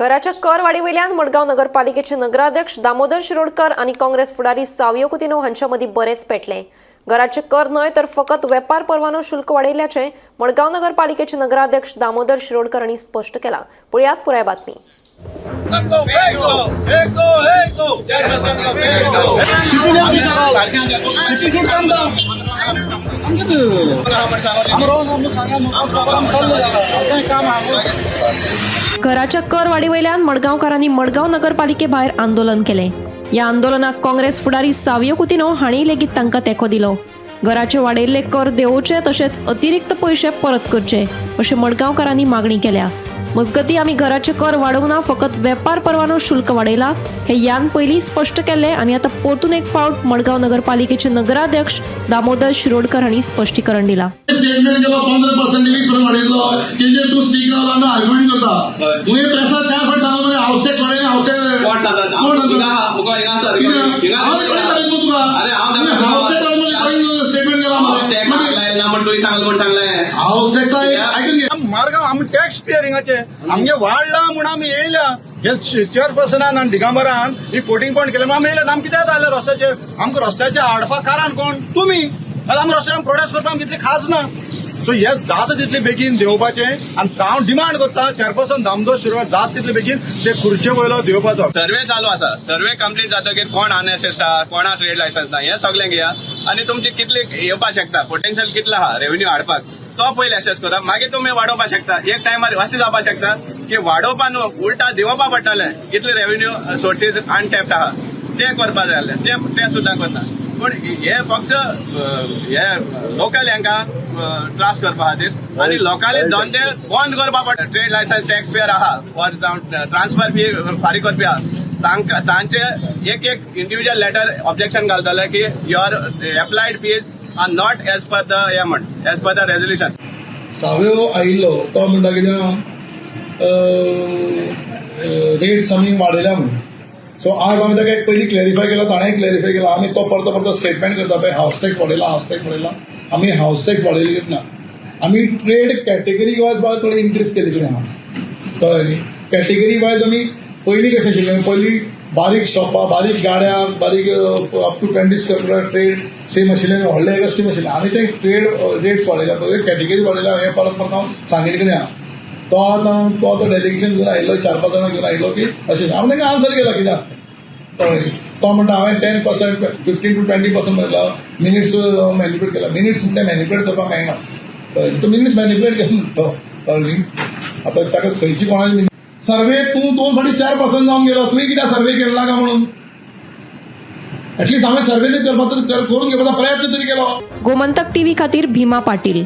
घराच्या कर वाडीवयल्यान मडगांव नगरपालिकेचे नगराध्यक्ष दामोदर शिरोडकर आनी काँग्रेस फुडारी सावियो कुतिन्हो हांच्या मदीं बरेंच पेटलें. घराचे कर न्हय तर फकत वेपार परवानो शुल्क वाडयल्ल्याचें मडगांव नगरपालिकेचे नगराध्यक्ष दामोदर शिरोडकर हांणी स्पश्ट केलां. पळयात पुराय बातमी. एक दो, एक दो. घराच्या कर वाडीवयल्यान मडगांवकारांनी मडगांव नगरपालिके भायर आंदोलन केलें. ह्या आंदोलनाक काँग्रेस फुडारी सावियो कुतिन्हो हांणी लेगीत तांकां तेंको दिलो. घराचे वाडयल्ले कर देंवोवचे तशेंच अतिरिक्त पयशे परत करचे अशें मडगांवकारांनी मागणी केल्या. मजगतीं, आमी घराचे कर वाडोवंक ना, फकत वेपार परवानो शुल्क वाडयला हे ह्यान पयलीं स्पश्ट केल्लें आनी आतां परतून एक फावट मडगांव नगरपालिकेचे नगराध्यक्ष दामोदर शिरोडकर हांणी स्पश्टीकरण दिलां. स्टेटमेंट केलो, 15%, 20% वाडयलो, तेजेर तूं स्टीक रावला आनी आर्ग्युमेंट करता. तुवें प्रेसार चार फावट सांगला मरे, हाऊस टॅक्स वाडयना, हाऊस टॅक्स. कोण सांगता? कोण सांगता? हिंगा मुखार हिंगा आसा. कितें? हिंगा. हांव रिकॉर्डिंग दाखयता तुका. अरे हांव तुवें हाऊस टॅक्स वाडयलो स्टेटमेंट केला. हाऊस टॅक्स सांगलाय ना म्हण तुवें सांगलें म्हण सांगलें. हाऊस टॅक्स आयकून घे. मारगांव आमी टॅक्स पेयर हिंगाचे. आमगे वाडला म्हूण आमी येयल्या. हे चेअरपर्सनान आनी दिगंबरान ही 14 पॉयंट केले म्हूण आमी येयल्या. आमी कित्याक जालें रस्त्याचेर? आमकां रस्त्याचेर हाडपाक कारण कोण? तुमी. जाल्यार आमी रस्त्यार प्रोटेस्ट करपाक आमकां तितली खास ना. सो हे जाता तितले बेगीन देंवपाचें आनी हांव डिमांड करता, चेअरपर्सन दामोदर शिरोडकर जाता तितले बेगीन ते खुर्चे वयलो देंवपाचो. सर्वे चालू आसा. सर्वे कंप्लीट जातकीर कोण अनएसेस्ड आहा, कोणा ट्रेड लायसन्स ना, हें सगळें घेया आनी तुमची कितली येवपाक शकता, पोटेन्शियल कितलो आहा रेव्हेन्यू हाडपाक, तो पयले एसेस करा. मागीर तुमी वाडोवपाक शकता. एक टायमार अशें जावपाक शकता की वाडोवपा न्हू, उल्टा दिवपा पडटलें. कितले रेव्हेन्यू सोर्सीस अनटॅप्ड आहा ते करपा जाय जाल्यार ते ते सुद्दां करना. पूण हे फक्त हे लोकल हांकां त्रास करपा खातीर आनी लोकांले धंदे बंद करपा पडटा. ट्रेड लायसन्स टॅक्स पेयर आहा ऑर जावं ट्रान्सफर फी फारीक करपी आहा, तांकां तांचे एक एक इंडिव्हिज्युअल लेटर ऑब्जेक्शन घालतले की your applied fees are not as per the हे म्हण, एज पर the resolution. सावयो आयिल्लो, तो म्हणटा कितें, रेट्स आमी वाडयल्या म्हणून. सो आज आमी ताका एक पयलीं क्लॅरिफाय केला, ताणें क्लॅरिफाय केला. आमी तो परतो परतो स्टेटमेंट करता पळय, हावस टॅक्स वाडयला, हावस टॅक्स वाडयला. आमी हावस टॅक्स वाडयली ना. आमी ट्रेड कॅटेगरी वायज थोडी इन्क्रीज केली कितें आहा, कळ्ळें न्ही? कॅटेगरी वायज आमी पयलीं कशें आशिल्लें, पयलीं बारीक शॉपां, बारीक गाड्या, बारीक up to 20 square feet trade same आशिल्लें आनी व्हडले एका सेम आशिल्लें. आमी ते ट्रेड रेट्स वाडयल्या पळय, कॅटेगरी वाडयल्या, हें परत परत हांव सांगिल्लें कडेन आहा. तो आतां डेलिगेशन घेवन आयिल्लो, चार पांच जाणां घेवन आयिल्लो की अशें. हांवें तांकां आन्सर केला कितें आसता तें, कळ्ळें न्ही? तो म्हणटा, हांवें 10%, 15 to 20% म्हणला, मिनिट्स मॅनिपुलेट केला. मिनिट्स म्हणटा, मॅनिपुलेट करपाक मेळना, कळ्ळें? तो मिनिट्स मॅनिपुलेट केला म्हणटा, कळ्ळें न्ही? आतां ताका खंयची कोणाची सर्वे, तूं दोन फावटी 4% जावन गेलो. तुवें कित्याक सर्वे केला ना काय म्हणून? एटलिस्ट हांवें सर्वे तरी करपाचो, करून घेवपाचो प्रयत्न तरी केलो. गोमंतक टीव्ही खातीर भीमा पाटील.